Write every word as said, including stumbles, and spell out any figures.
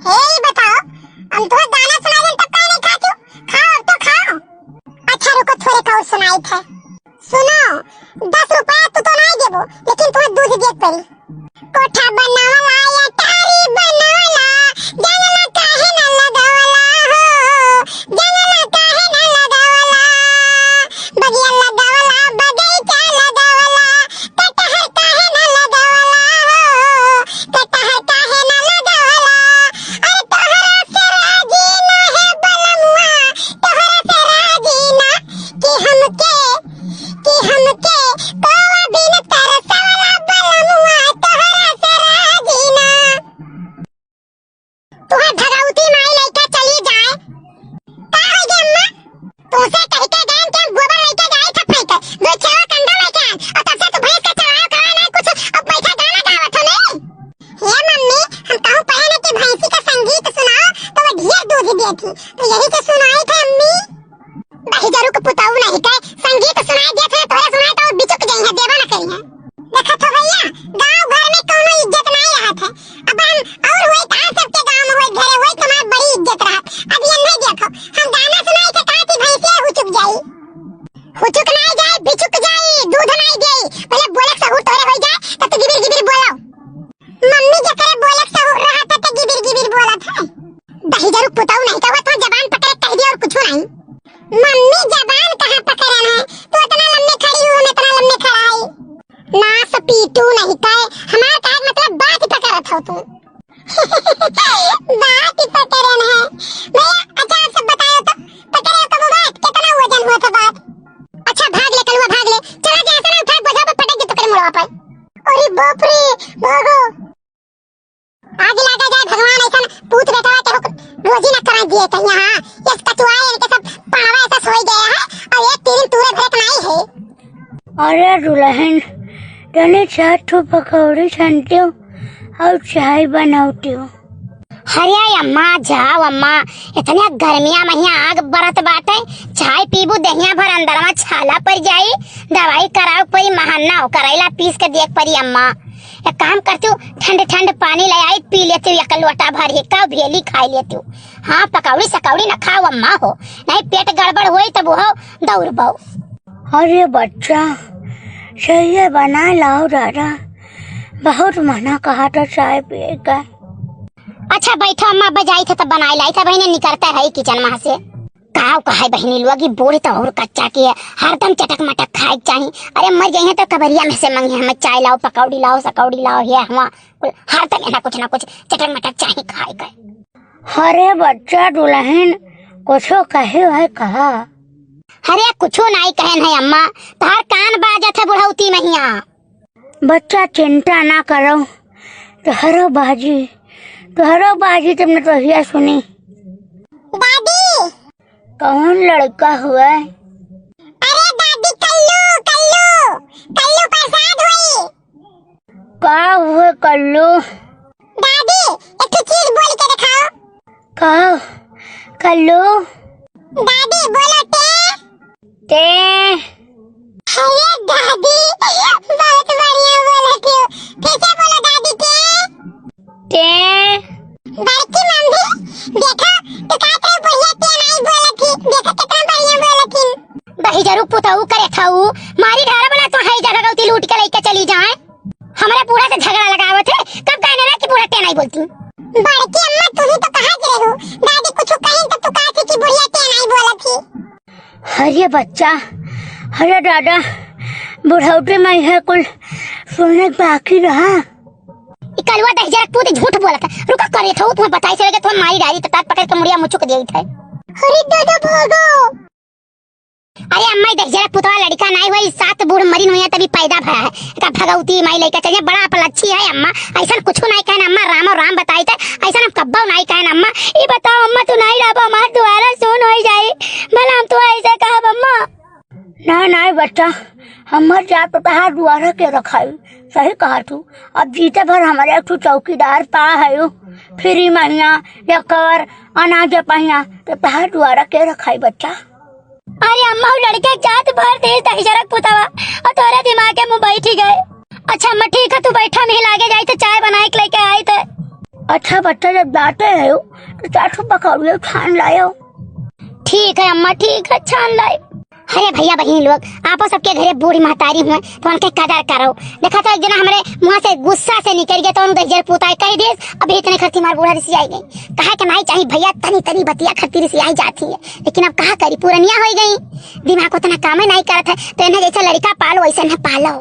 हे, ई बताओ, हम तोहे गाना सुनाई देन तब काहे नहीं खातियो? खाओ, अब तो खाओ। अच्छा रुको, थोड़े का और सुनाई थे। सुनो, दस रुपया तू तो नहीं देबो, लेकिन तोहे दूध दिए के पड़ी। कोठा बनवला, अटारी बनवला, जंगला काहे न लगवला हो, जंगला काहे न लगवला, बगिया लगवला, बगीचा लगवला, कटहर काहे न लगवला हो, कटहर काहे न लगवला, अरे तोहरा से राजी ना है बलमुआ, तोहरा से राजी ना, कि हमके, कि हमके कोवा बिन तरसवला बलमुआ, तोहरा से राजी ना। तोहार भगवती माई लइके चली जाए। का हो गे अम्मा? तोसे कहि के गएन कि हम गोबर लइके जाए थे फेंके, दो छेवा कंडा लइके आएन, और तब से तू भैंस के चरावे करावे नहीं कुछ, अब बैठा गाना गावत हो नहीं। हे मम्मी, हम कहूँ पहले कि भैंसी का संगीत सुनाओ, तो वो ढेर दूध देती, तो यही के सुनाई थे अम्मी। बहिजरू के पुतऊ नहीं के संगीत सुनाई देत है, तोरे सुनाई तो बिचुक जाई है, देवा न करी है। देखत हो भैया, गाँव घर में कौनो इज्जत नहीं रहत है। अब हम और होई कहाँ, सबके गाँव में होई, घरे होई, तुम्हार बड़ी इज्जत रहत। अब ये नहीं देखो, हम गाना सुनाई थे कहा कि भैंसिया हुचुक जाई। हुचुक नहीं जाई, बिचुक जाई, दूध नहीं देई। पहले बोले के सहूर तोरे होई जाए, तब तो गिबिर गिबिर बोलो। मम्मी जकरे बोले के सहूर रहत है, तो गिबिर गिबिर बोलत है। दहिजरू पुतऊ नहीं कहवा, तो जबान पकड़े कह दिया और कुछ नहीं। मम्मी जबान कहाँ पकड़न है? तू इतना लम्बे खड़ी हो, हम इतना लम्बे खड़ा है। नास पीटू नहीं कहे, हमार कहे के मतलब बात पकड़त हो तू। बात पकड़न है। भैया, अच्छा आप सब बताओ तो, पकड़े हो कबो बात? कितना वजन हुआ था बात? अच्छा भाग ले कलुआ, भाग ले। चला जा, ऐसा ना उठा, बोझा पर पटक दे तोकरे मुड़वा पर। अरे बाप रे, भागो। आग लागा जाए भगवान, ऐसन पूत बेटवा के हुक-, रोजी न करा दिए कहीं। हाँ, यस कचुआ इनके सब पावा ऐसा सोई गया है, और एक तीन तूरे भरे के नाई है। अरे दुलहिन, तनी चार ठो पकौड़ी छानतियो और चाय बनौतियो। अरे अम्मा, जाओ अम्मा, इतने गर्मिया में हियाँ आग बरत बाटे, चाय पीबू देहिया भर अंदर में छाला पड़ जाई, दवाई कराओ पड़ी, महन्ना हो करैला पीस के देख पड़ी अम्मा। एक काम करती हूँ, ठंड ठंड पानी ले आई, पी लेती हूँ एक लोटा भर ही, का भेली खाई लेती हूँ। हाँ, पकौड़ी सकौड़ी न खाओ अम्मा हो, नहीं पेट गड़बड़ होई तब हो दौड़बो। अरे बच्चा, चाहिए बना लाओ दादा, बहुत मना कहा था चाय पिए का। अच्छा बैठो अम्मा, बजाई थे तब बनाई लाई था बहिनी, निकलता है किचन में से। काव कहाई बहिनी लोग, ई बूढ़ तो और कच्चा की है, हरदम चटक मटक खाए के चाही। अरे मर जाइए तो कबरिया में से मंगी, हमें चाय लाओ, पकौड़ी लाओ, सकौड़ी लाओ, ये हुआ कुल हरदम यहाँ कुछ ना कुछ चटक मटक चाही खाए के। अरे बच्चा दुलहिन, कुछो कहे है कहा? अरे कुछो नाई कहन है अम्मा, तोहार कान बाजत है बुढ़ौती महिया। बच्चा चिंता ना करो, तोहरो बाजी, तोहरो बाजी तुमने तो हिया सुनी। दादी। कौन लड़का हुआ? अरे दादी, कल्लू, कल्लू, कल्लू प्रसाद हुई। का हुआ कल्लू? दादी, एक ठो चीज बोल के दिखाओ। का कल्लू? दादी, बोलो टे। टे। अरे दादी, बहुत बढ़िया बोलत हो। फिर से बोलो दादी, टे। टे। बड़की मम्मी, देखो, तू कहत रहे बुढ़िया टे नहीं बोलत थी। देखो कितना बढ़िया बोलत थी। बहिजरू पुतऊ करे थाऊ, मारी ढारा बना तो है जगह गौती लूट के लेके चली जाए। हमरे बूढ़ा से झगड़ा लगावत है, कब कहने रहे कि बूढ़ा टे नहीं बोलती। बड़की अम्मा, तू ही तो कहा के रहो, दादी कुछ कहें तो तू कहा थी कि बुढ़िया टे नहीं बोलत थी। अरे बच्चा, अरे दादा, बुढ़ौती में यह कुल सुनने के बाकी रहा। ई कलुआ दहिजरक पूत झूठ बोलत है। रुका करे था, तुम्हें बताई से लगे, तुम्हें मारी डाली तो तार पकड़ के मुड़िया मुचुक दिया था। अरे दादा भागो। अरे अम्मा, ई दहिजरक पुतवा लड़का नाई हुआ, ई सात बूढ़ मरिन हुई है तभी पैदा भया है। एका भगवती माई लइका चलिए, बड़ा अपलच्छी है अम्मा, ऐसा कुछ नहीं कहना अम्मा, रामो राम बताई थे, ऐसा हम कब्बो नहीं कहना अम्मा। ई बताओ अम्मा, तू नहीं रहबो, हमार दुआरा सुन हो जाई, भला हम तो ऐसे कहब अम्मा। ना, ना बच्चा, हमर जात तो तहार दुआरा के रखाई। सही कहा तू, अब जीते भर हमारे एक ठो चौकीदार पा है, फ्री महिया, एक कवर अनाज पहिया, तो तहार दुआरा के रखाई बच्चा। अरे अम्मा, उ लड़के जात भर दे दहिजरक पुतवा, और तोरे दिमाग के मुंह बैठी गए। अच्छा अम्मा, ठीक है, तू बैठा, मैं लागे जाई थे, चाय बनाए के लेके आई थे। अच्छा बच्चा, जब जाते हैं तो चार ठो पकौड़िया छान लायो। ठीक है अम्मा, ठीक है, छान लाए। अरे भैया बहिन लोग, आपो सबके घरे बूढ़ी महतारी हुए तो उनके कदर करो। देखा था एक जना हमरे मुँह से गुस्सा से निकल गया तो उन दहिजर पुताई कह देस, अभी इतने खरती मार बूढ़ा रिसियाई गई। कहा कि माई चाही भैया तनी तनी बतिया खरती रिसियाई जाती है, लेकिन अब कहा करी, पुरनिया हो गई, दिमाग उतना काम नहीं करत है, तो इन्हें जैसे लड़का पालो वैसे न पालो।